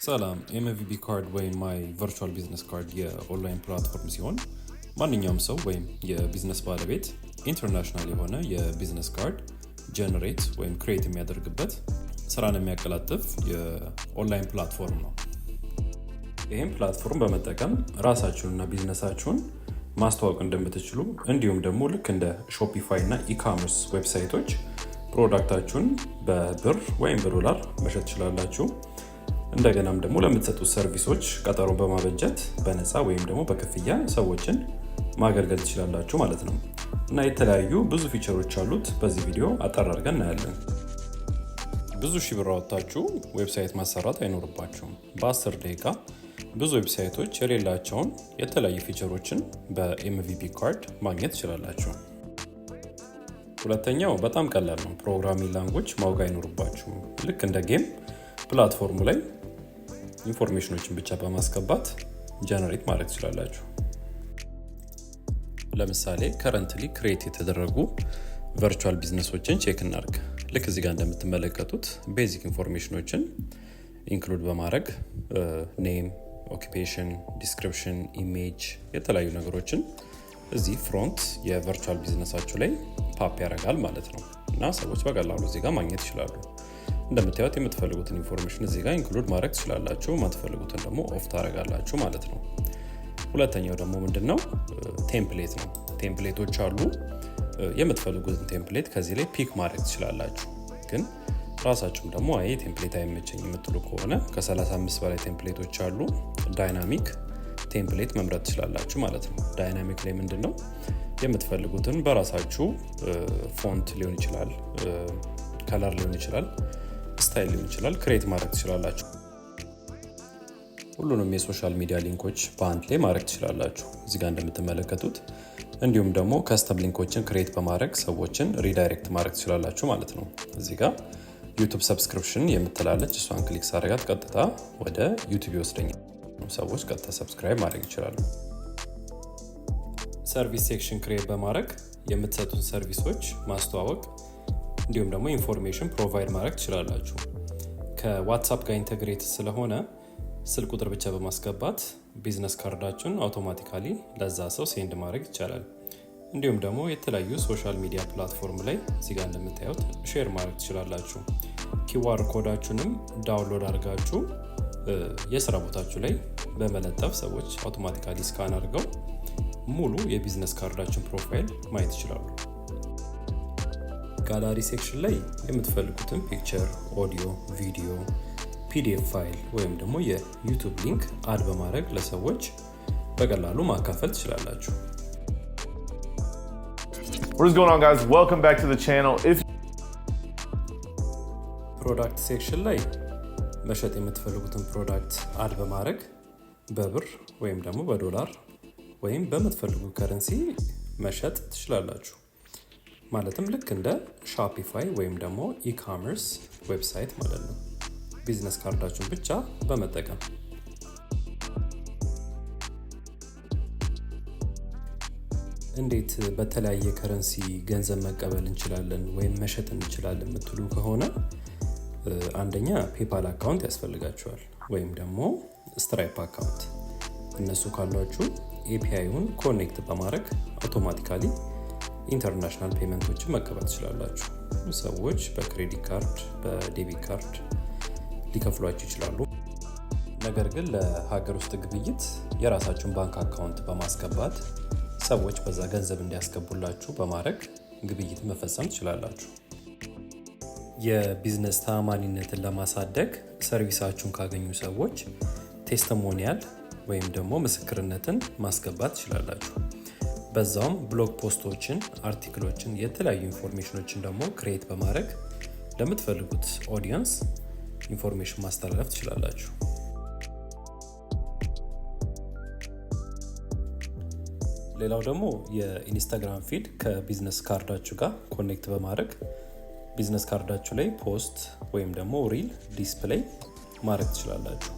ሰላም፣ MVP Card ወይም My Virtual Business Card የ online platform ሲሆን ማንኛውም ሰው ወይም የቢዝነስ ባለቤት international የሆነ የ business card generate ወይም create የሚያደርግበት፣ ስራን የሚያቀላጥፍ የ online platform ነው። ይህም platform በመጠቀም ራሳችሁንና ቢዝነሳችሁን ማስተዋወቅ እንደምትችሉ፣ እንዲሁም ደግሞ ልክ እንደ Shopify እና e-commerce website ኦች product ኣችሁን በብር ወይም በዶላር መሸጥ ትችላላችሁ። እንደገናም ደግሞ ለምትሰጡት service ኦች ቀጠሮ በማበጀት በነፃ ወይም ደግሞ በክፍያ ሰዎችን ማገልገል ትችላላችሁ ማለት ነው። እና የተለያዩ ብዙ feature ኦች አሉት። በዚህ ቪዲዮ አጠር አድርገን እናያለን። ብዙ ሺህ ብር አወጥታችሁ website ማሰራት አይኖርባችሁም። በ10 ደቂቃ ብዙ website ኦች የሌላቸውን የተለያዩ feature ኦችን በ MVP Card ማግኘት ትችላላችሁ። ሁለተኛው በጣም ቀላል ነው። Programming language ማወቅ አይኖርባችሁም። ልክ እንደ game platform ኡ ላይ information ኦችን ብቻ በማስገባት generate ማድረግ ትችላላችሁ። ለምሳሌ currently create የተደረጉ virtual business ኦችን check እናርግ። ልክ እዚህ ጋር እንደምትመለከቱት basic information ኦችን include በማድረግ name፣ occupation፣ description፣ image፣ የተለያዩ ነገሮችን እዚህ front የ virtual business ኣችሁ ላይ pop ያደርጋል ማለት ነው፣ እና ሰዎች በቀላሉ እዚህ ጋር ማግኘት ይችላሉ። እንደምታዩት የምትፈልጉትን information እዚህ ጋር include ማድረግ ትችላላችሁ። የማትፈልጉትን ደግሞ off ታደርጋላችሁ ማለት ነው። ሁለተኛው ደግሞ ምንድን ነው? Template ነው። Template ኦች አሉ። የምትፈልጉትን template ከዚህ ላይ pick ማድረግ ትችላላችሁ። ግን ራሳችሁም ደግሞ አይ template አይመቸኝ የምትሉ ከሆነ ከ35 በላይ template ኦች አሉ። Dynamic template መምረጥ ትችላላችሁ ማለት ነው። Dynamic ላይ ምንድን ነው? የምትፈልጉትን በራሳችሁ font ሊሆን ይችላል፣ color ሊሆን ይችላል፣ style ሊሆን ይችላል፣ create ማድረግ ትችላላችሁ። ሁሉንም የ social media link ኦች በአንድ ላይ ማድረግ ትችላላችሁ እዚህ ጋር እንደምትመለከቱት። እንዲሁም ደግሞ custom link ኦችን create በማድረግ ሰዎችን redirect ማድረግ ትችላላችሁ ማለት ነው። እዚህ ጋር YouTube subscription የምትላለች፣ እሷን click ሳደርጋት ቀጥታ ወደ YouTube ይወስደኛል። ሰዎች ቀጥታ subscribe ማድረግ ይችላሉ። Service section create በማድረግ የምትሰጡን service ኦች ማስተዋወቅ እንዲሁም ደግሞ information provide ማድረግ ትችላላችሁ። ከ WhatsApp ጋር integrate ስለሆነ ስልክ ቁጥር ብቻ በማስገባት business card ኣችሁን automatically ለዛ ሰው send ማድረግ ይቻላል። እንዲሁም ደግሞ የተለያዩ social media platform ላይ እዚጋ እንደምታዩት share ማድረግ ትችላላችሁ። QR code ኣችሁንም download አድርጋችሁ የስራ ቦታችሁ ላይ በመለጠፍ ሰዎች automatically scan አድርገው ሙሉ የ business card ኣችሁን profile ማየት ይችላሉ። Gallery section ላይ የምትፈልጉትን picture፣ audio፣ ቪዲዮ፣ PDF file ወይም ደግሞ የ YouTube link add በማድረግ ለሰዎች በቀላሉ ማካፈል ትችላላችሁ። What is going on, guys? Welcome back to the channel. If Product section ላይ መሸጥ የምትፈልጉትን product add በማድረግ በብር ወይም ደግሞ በዶላር ወይም በምትፈልጉ currency መሸጥ ትችላላችሁ። ማለትም ልክ እንደ Shopify ወይም ደግሞ e-commerce website ማለት ነው። Business card ኣችሁን ብቻ በመጠቀም። እንዴት በተለያየ currency ገንዘብ መቀበል እንችላለን ወይም መሸጥ እንችላለን የምትሉ ከሆነ፣ አንደኛ PayPal account ያስፈልጋችኋል ወይም ደግሞ Stripe account። እነሱ ካሏችሁ API ውን connect በማድረግ automatically international payment ኦችን መቀበል ትችላላችሁ። ሰዎች በ credit card፣ በ debit card ሊከፍሏችሁ ይችላሉ። ነገር ግን ለሀገር ውስጥ ግብይት የራሳችሁን ባንክ account በማስገባት ሰዎች በዛ ገንዘብ እንዲያስገቡላችሁ በማድረግ ግብይት መፈጸም ትችላላችሁ። የቢዝነስ ተአማኒነትን ለማሳደግ service ኣችሁን ካገኙ ሰዎች testimonial ወይም ደግሞ ምስክርነትን ማስገባት ትችላላችሁ። በዛውም blog post ኦችን፣ article ኦችን፣ የተለያዩ information ኦችን ደግሞ create በማድረግ ለምትፈልጉት audience information ማስተላለፍ ትችላላችሁ። ሌላው ደግሞ የ Instagram feed ከ business card ኣችሁ ጋር connect በማድረግ business card ኣችሁ ላይ post ወይም ደግሞ reel display ማድረግ ትችላላችሁ።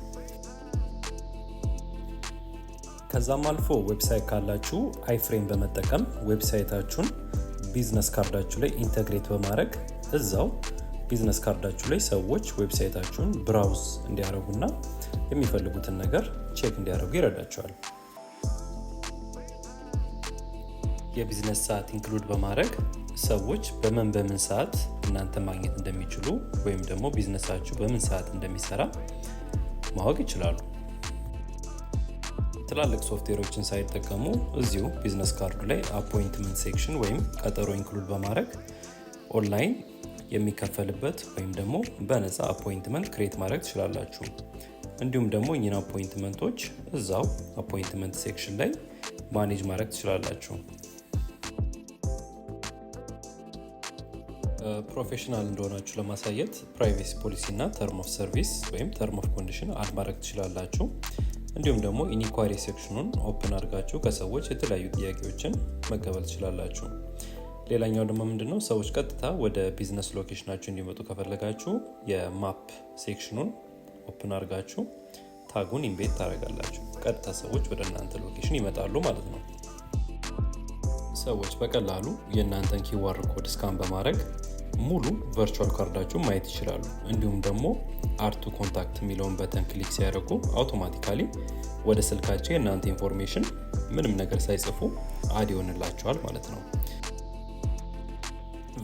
ከዛም አልፎ website ካላችሁ iframe በመጠቀም website ኣችሁን business card ኣችሁ ላይ integrate በማድረግ እዛው Business card ኣችሁ ላይ ሰዎች website ኣችሁን browse እንዲያደርጉና የሚፈልጉትን ነገር check እንዲያደርጉ ይረዳቸዋል። የቢዝነስ ሰዓት include በማድረግ ሰዎች በምን በምን ሰዓት እናንተ ማግኘት እንደሚችሉ ወይም ደግሞ ቢዝነሳችሁ በምን ሰዓት እንደሚሰራ ማወቅ ይችላሉ። ትላልቅ ሶፍትዌሮችን ሳይጠቀሙ እዚሁ business card ኡ ላይ appointment section ወይም ቀጠሮ include በማድረግ ኦንላይን የሚከፈልበት ወይም ደግሞ በነፃ appointment create ማድረግ ትችላላችሁ። እንዲሁም ደግሞ እኚህን appointment ኦች እዛው appointment section ላይ manage ማድረግ ትችላላችሁ። Professional እንደሆናችሁ ለማሳየት privacy policy እና term of service ወይም term of condition add ማድረግ ትችላላችሁ። እንዲሁም ደግሞ inquiry section ኑን open አድርጋችሁ ከሰዎች የተለያዩ ጥያቄዎችን መቀበል ትችላላችሁ። ሌላኛው ደግሞ ምንድነው፣ ሰዎች ቀጥታ ወደ business location ኣችሁ እንዲመጡ ከፈለጋችሁ የ map section ኑን open አድርጋችሁ tag ኡን embed ታደርጋላችሁ። ቀጥታ ሰዎች ወደ እናንተ location ይመጣሉ ማለት ነው። ሰዎች በቀላሉ የእናንተን QR code scan በማድረግ ሙሉ virtual card ኣችሁን ማየት ይችላሉ። እንዲሁም ደግሞ add to contact የሚለውን button click ሲያደርጉ automatically ወደ ስልካቸው የእናንተ information ምንም ነገር ሳይጽፉ add ይሆንላቸዋል ማለት ነው።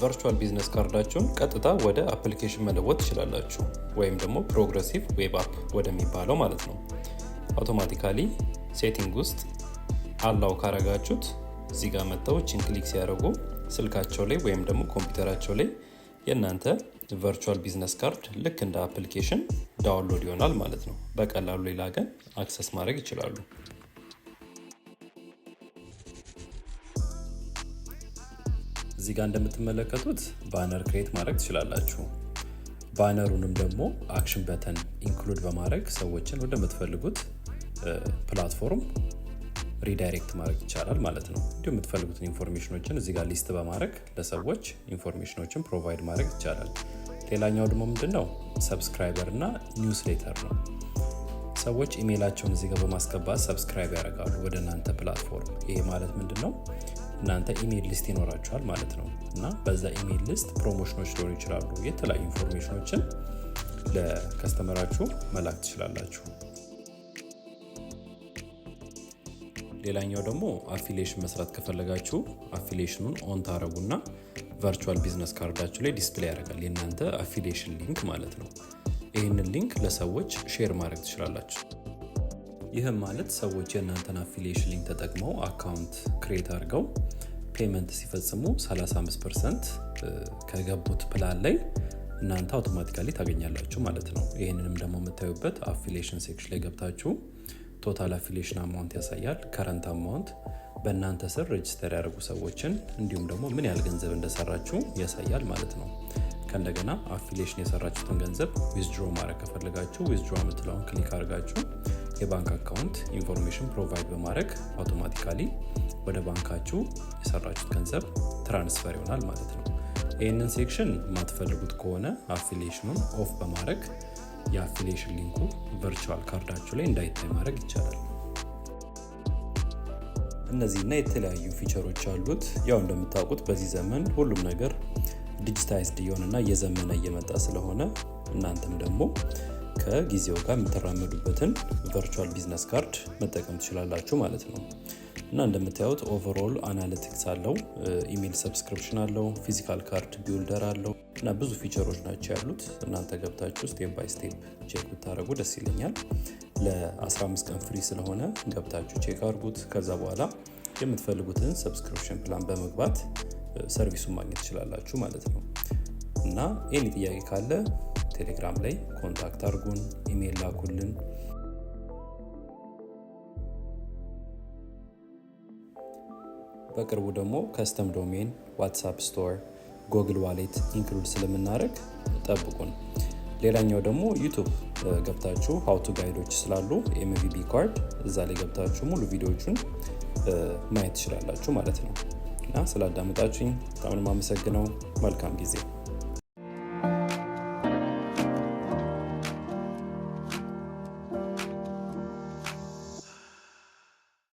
Virtual business card ኣችሁን ቀጥታ ወደ application መለወጥ ትችላላችሁ፣ ወይም ደግሞ progressive web app ወደሚባለው ማለት ነው። Automatically setting ውስጥ allow ካረጋችሁት እዚህ ጋር መጥተው እችን click ሲያደርጉ ስልካቸው ላይ ወይም ደግሞ ኮምፒውተራቸው ላይ የእናንተ virtual business card ልክ እንደ application download ይሆናል ማለት ነው። በቀላሉ ሌላ ቀን access ማድረግ ይችላሉ። እዚህ ጋር እንደምትመለከቱት banner create ማድረግ ትችላላችሁ። Banner ኡንም ደግሞ action button include በማድረግ ሰዎችን ወደምትፈልጉት platform redirect ማድረግ ይቻላል ማለት ነው። እንዲሁም የምትፈልጉትን information ኦችን እዚህ ጋር list በማድረግ ለሰዎች information ኦችን provide ማድረግ ይቻላል። ሌላኛው ደግሞ ምንድን ነው? Subscriber እና newsletter ነው። ሰዎች ኢሜይላቸውን እዚህ ጋር በማስገባት subscribe ያደርጋሉ ወደ እናንተ platform። ይሄ ማለት ምንድን ነው? እናንተ email list ይኖራችኋል ማለት ነው፣ እና በዛ email list promotion ኦች ሊሆኑ ይችላሉ፣ የተለያዩ information ኦችን ለ customer ኣችሁ መላክ ትችላላችሁ። ሌላኛው ደግሞ affiliation መስራት ከፈለጋችሁ affiliation ኑን on ታደረጉና virtual business card ኣችሁ ላይ display ያደርጋል የእናንተ affiliation link ማለት ነው። ይህንን link ለሰዎች share ማድረግ ትችላላችሁ። ይህም ማለት ሰዎች የእናንተን affiliation link ተጠቅመው account create አድርገው payment ሲፈጽሙ 35% ከገቡት ፕላን ላይ እናንተ automatically ታገኛላችሁ ማለት ነው። ይህንንም ደግሞ የምታዩበት affiliation section ላይ ገብታችሁ total affiliation amount ያሳያል። Current amount፣ በእናንተ ስር register ያደረጉ ሰዎችን እንዲሁም ደግሞ ምን ያህል ገንዘብ እንደሰራችሁ ያሳያል ማለት ነው። ከእንደገና affiliation የሰራችሁትን ገንዘብ withdraw ማድረግ ከፈለጋችሁ withdraw የምትለውን click አድርጋችሁ የባንክ account information provide በማድረግ automatically ወደ ባንካችሁ የሰራችሁት ገንዘብ transfer ይሆናል ማለት ነው። ይህንን section የማትፈልጉት ከሆነ affiliation ኑን off በማድረግ የ affiliation link ኡ virtual card ኣችሁ ላይ እንዳይታይ ማድረግ ይቻላል። እነዚህና የተለያዩ feature ኦች አሉት። ያው እንደምታውቁት በዚህ ዘመን ሁሉም ነገር digitized እየሆነና እየዘመነ እየመጣ ስለሆነ እናንተም ደግሞ ከጊዜው ጋር የምትራመዱበትን virtual business card መጠቀም ትችላላችሁ ማለት ነው። እና እንደምታዩት overall analytics አለው፣ email subscription አለው፣ physical card builder አለው እና ብዙ feature ኦች ናቸው ያሉት። እናንተ ገብታችሁ step by step check ብታደርጉ ደስ ይለኛል። ለ15 ቀን free ስለሆነ ገብታችሁ check አድርጉት። ከዛ በኋላ የምትፈልጉትን subscription plan በመግባት service ኡን ማግኘት ትችላላችሁ ማለት ነው። እና any ጥያቄ ካለ ቴሌግራም ላይ contact አድርጉን፣ ኢሜይል ላኩልን። በቅርቡ ደግሞ custom domain፣ WhatsApp store፣ Google Wallet include ስለምናደርግ ጠብቁን። ሌላኛው ደግሞ YouTube ገብታችሁ how to guide ኦች ስላሉ MVP card እዛ ላይ ገብታችሁ ሙሉ ቪዲዮዎቹን ማየት ትችላላችሁ ማለት ነው። እና ስላዳመጣችሁኝ በጣም ነው የማመሰግነው። መልካም ጊዜ።